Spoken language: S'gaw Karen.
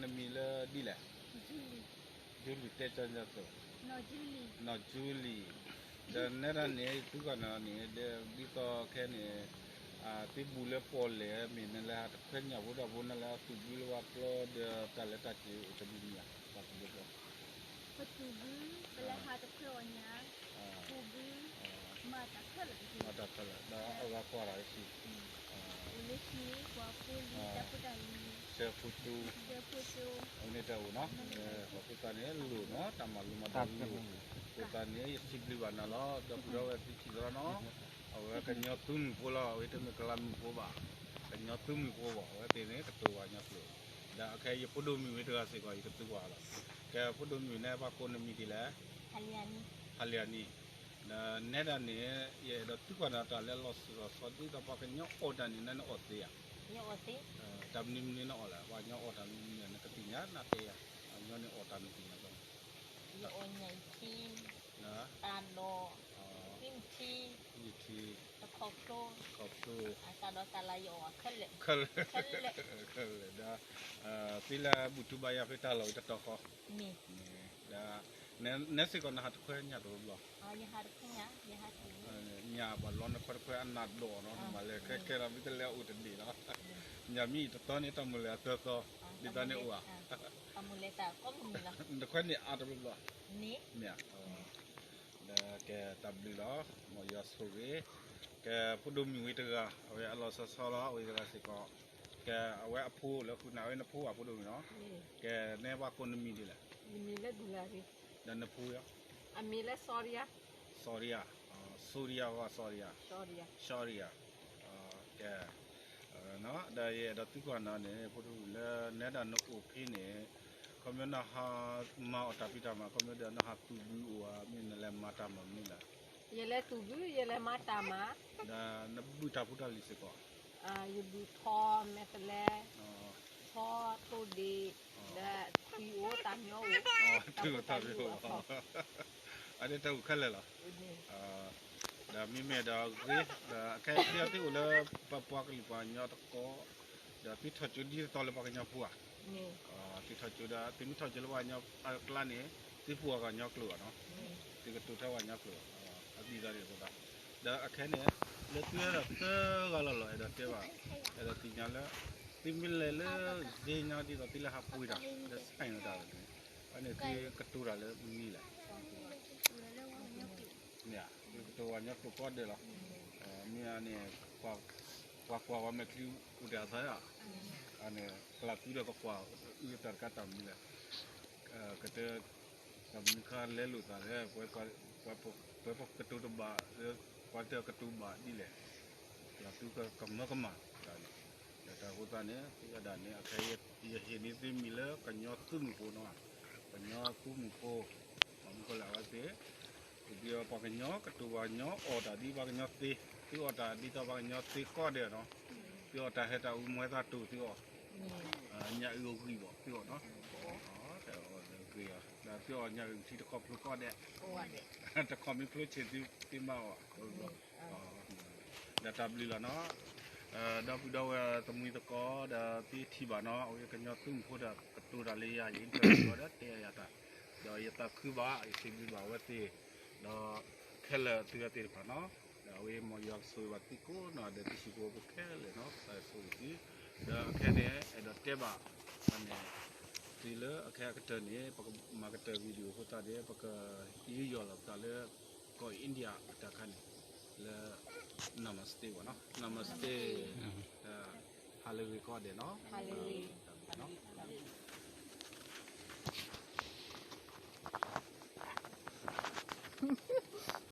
နမံၤလၢဒ်လဲၣ်. ကၠူလံၤ တဲကၠီညါသိး နီၢ်ကၠူလံၤ, ဒီးနဲဒၣ်န့ၣ် ယသံကွၢ်နၤန့ၣ် ဒ်သိးခဲန့ၣ် သုဘူးလၢပီၣ်လဲၣ် မ့ၢ်နလဲၤဟးတခွဲညၣ်ဖိဒီးဖိ နလဲၤဟးသူၣ်ဘုလၢပှၤကျီဒီး တၢ်လဲၤတၢ်က့ၤအိၣ်တမံၤမံၤဧါ, ပှၤသူၣ်ဘု ပသူၣ်ဘု ပလဲၤဟးတခွဲအီၣ်ညၣ်, သူၣ်ဘု မၤတၢ်ခဲလၢာ်တက့ၢ်, မၤတၢ်ခဲလၢာ် ဒီးအဂၤကွၢ်တၢ်လၢခံ အိၣ်လၢခံ ပှၤဖိလံၤ တၢ်ဖိတၢ်လံၤ ဆၢဖိတူ ဆၢဖိတူ အဝဲန့ၣ်တၢ်အိၣ်နီၤ, အဃိသတးန့ၣ် လိၣ်နီၤ တၢ်မၤလိမၤဒိးလိၣ်, အဃိသတးန့ၣ် ယစံးဘျုးဘၣ်နၤလီၤ ဒီပုၢ်ဒီဝဲၢ်သုခံသရၣ်နီၤ, အဝဲကညီသုးမုၢ်ဖိလီၤ အဝဲတမ့ၢ်ကလၤမုၢ်ဖိဘၣ်, ကညီသုးမုၢ်ဖိဘၣ် အဝဲသ့ၣ်န့ၣ် ကတိၤဝဲကညီကျိာ်, ဒီးအခဲအံၤယဖိဒိၣ်မုၣ်ဝဲတဂၤစ့ၢ်ကီး ယကသံကွၢ်လီၤ, ကဲဖိဒိၣ်မုၣ်န့ၣ် ပှၤကိးနမံၤဒ်လဲၣ်. ဟါလံအနံၤ, ဒီးနဲဒၣ်န့ၣ် ယအဲၣ်ဒိးသံကွၢ်နၤတၢ်လၢလီၤဆီဆီဒ်သိးပှၤကညီအီၣ်တၢ်န့ၣ် နအီၣ်သ့ဧါ. တၢ်မနုၤမနုၤနအီၣ်လဲၣ် ပှၤကညီအီၣ်တၢ်မနုၤမနုၤ နကသ့ၣ်ညါ နတဲယၤ, ပှၤကညီန့ၣ်အီၣ်တၢ်မနုၤသ့ၣ်ညါ, ယအီၣ်ညၣ်အံၤထံ, တၢ်ဒီး, သံမထံ, သံမထံ, တခီၣ်ဖျိ, တၢ်ဒီးတၢ်လၢယအီၣ်ခဲလၢာ်, ခဲလၢာ်, ခဲလၢာ်ဒီး, သ့လၢဘူၣ်ထူဘါယွၤဖဲတၢ်လီၢ်ဝံၤတတီၤဃီ, ဒီး, နဲစ့ၢ်ကီးနဟးတခွဲညၣ်တဘျီဘျီ ညၣ်ပှၤလီၤနခွဲတခွဲအနၢ်ဒိၣ်နီၤ နမၤလဲၤခဲခဲဒီးမ့ၢ်တလဲၤအိၣ်တန့ၢ်လီၤ, ညၣ်မ့ၢ်အံၤတသီန့ၣ် တၢ်မုၢ်လၢ်အသၢသီ, ဒ်သိးန့ၣ်အိၣ်ဧါ, နတခွဲန့ၣ်အါတဘျီဘျီ, မ့ၢ်ဧါ, ဒီးကဲတၢ်ဘျုးလီၤ, မ်ယွၤဆိၣ်ဂ့ၤ, ကဲဖိဒိၣ်မုၣ်ဝံၤတဂၤ အဝဲအလီၤဆီဆီလီၤ အဝဲတဂၤစ့ၢ်ကီး, ကဲအဝဲအဖိလၢဃုာ်နၤဝဲနဖိဘၣ်ဖိဒိၣ်မုၣ်နီၤ, ကဲနဲပှၤကိးနမံၤဒ်လဲၣ်. ဒီးနဖိယီၤ, အမံၤလၢစီၤရံယါ, စီၤရံယါ, စီၤရံယါ, စီၤရံယါ, ကဲ, ဒီးယအဲၣ်ဒိးသံကွၢ်နၤန့ၣ် ဖိဒိၣ်မုၣ်လၢ နဲဒၣ်နအိၣ်ဖဲန့ၣ်, ခီဖျိနဟးမၤအီၣ်တၢ်ဖံးတၢ်မၤ ခီဖျိဒီးနဟးသူၣ်ဘုအိၣ်ဧါ မ့ၢ်နလဲၤမၤတၢ်မၤမနုၤလဲၣ်. ယလဲၤသူၣ်ဘု ယလဲၤမၤတၢ်မၤ, ဒီးနဘုၣ်တၢ်ဖိတၢ်လံၤစ့ၢ်ကီး, ယဘုၣ်ထီမဲာ်သလဲ, ထီထိၣ်ဒ့ၣ်, ဒီးထွံၣ်အိၣ်တၢ်မံအိၣ်, ထွံၣ်အိၣ်တၢ်မံအိၣ်, အန့ၣ်တၢ်အိၣ်ခဲလၢာ်လီၤ. ဒီးမ့မ့ၢ်ဒီးဂ့ၤ, ဒီးအခဲအံၤသုအိၣ်လၢ ပပှၤကလုာ်ပှၤကညီတကီၢ်, ဒီးသုထီၣ်ကၠိဒ်သိးလၢပှၤကညီဖိဧါ, သုထီၣ်ကၠိဒီး သုမ့ၢ်ထီၣ်ကၠိလၢပှၤကညီအကျါန့ၣ် သုပှၤကညီကျိာ်ဘၣ်နီၤ, သုကတိၤထဲပှၤကညီကျိာ်, အဒ်သိးန့ၣ်အဃိသတး, ဒီးအခဲန့ၣ် လၢသုဝဲဒၣ်သၢဂၤလီၤလီၤ အဲၣ်ဒိးတဲဘၣ်, အဲၣ်ဒိးသ့ၣ်ညါလၢ သုမ့ၢ်လဲၤလၢ စ့ညါဒ်သိးသုလၢဟးပှ့ၤတၢ် လၢဆဲးန့ၣ်တၢ်န့ၣ်, အန့ၣ်သုကတိၤတၢ်လၢမနုၤလဲၣ်. မ့ၢ်ဧါ, သုကတိၤပှၤကညီကျိာ်ကိးဂၤဒဲးလီၤ. မ့ၢ်အန့ၣ် ပှၤကွၢ်ပှၤမဲာ်ချံအိၣ်တၢ်သးဧါ, အန့ၣ် ကလၤသုဒီးကကွၢ်အုၣ်တၢ်တခါတၢ်မနုၤလဲၣ်, ကတၢၢ် တၢ်မနုၤခါလဲလိာ်သးလဲၣ်, ပှၤကတိၤတဘၣ်, ပှၤတၢ်ကတိၤဘၣ်ဒ်လဲၣ်, ဒီးသုကမၢကမၣ်တၢ်န့ၣ်, ဒီးတၢ်အဃိသတးန့ၣ် သုဝဲဒၣ်န့ၣ် အခဲအံၤ ယဟ့ၣ်န့ၢ်သုမံၤလၢကညီသုးမုၢ်ဖိနီၤ, ကညီသုးမုၢ်ဖိ, မ့ၢ်ကီလၢအဝဲသ့ၣ် ဒ်ပှၤကညီကတိၤပှၤကညီအီၣ်တၢ်ဒ်ပှၤကညီသ့, သုအီၣ်တၢ်ဒ်သိးပှၤကညီသ့ကိးဂၤဒဲးနီၤ, သုအီၣ်တၢ်ဟဲတၢ်အူမွဲသၣ်တိၢ်သုအီၣ်, ညၣ်အုၣ်အဂံၢ်ဘၣ်သုအီၣ်နီၤ, ဂ့ၤ, ဒီးသုအီၣ်ညၣ်အုၣ်ထံတခီဖျိကိးဂၤဒဲး, တခီမ့ၢ်ဖျိဆံးသုမၤအီၣ်ဘၣ်, ဒီးတၢ်ဘျုးလီၤနီၤ, ဒီပုၢ်ဒီဝဲၢ်သမံသကိး ဒီးသုထံၣ်ဘၣ်နီၤ, အဝဲကညီသုးမုၢ်ဖိဒီးကတိၤတၢ်လၢယၤ ယအ့ၣ်တၢ်သကိးဒီးတဲယၤတၢ်, ဒီးယသးခုဘၣ်ယစံးဘျုးဘၣ်အဝဲသ့ၣ်, ဒီးခဲလၢာ်သုဝဲသ့ၣ်တဖၣ်နီၤ, ဒီးအဝဲမ်ယွၤကဆိၣ်ဂ့ၤဘၣ်သုကိးနီၢ်ဒဲး သုဟံၣ်ဖိဃီဖိခဲလၢာ်နီၤ, ကစၢ်ယွၤဆိၣ်ဂ့ၤသု, ဒီးအခဲန့ၣ် အဲၣ်ဒိးတဲဘၣ်, အန့ၣ်, သုလၢအခဲအကတၢၢ်န့ၣ် ပကမၤကတၢၢ် video အဃိသတးန့ၣ် ပကယူးယီၣ်လီၤပသးလၢ ကီၢ် India အတၢ်ခါန့ၣ်, လၢ Namaste ဘၣ်နီၤ, Namaste, ဟါလၢအဂ့ၤကိးဂၤဒဲးနီၤ, တၢ်ဘျုးနီၤ.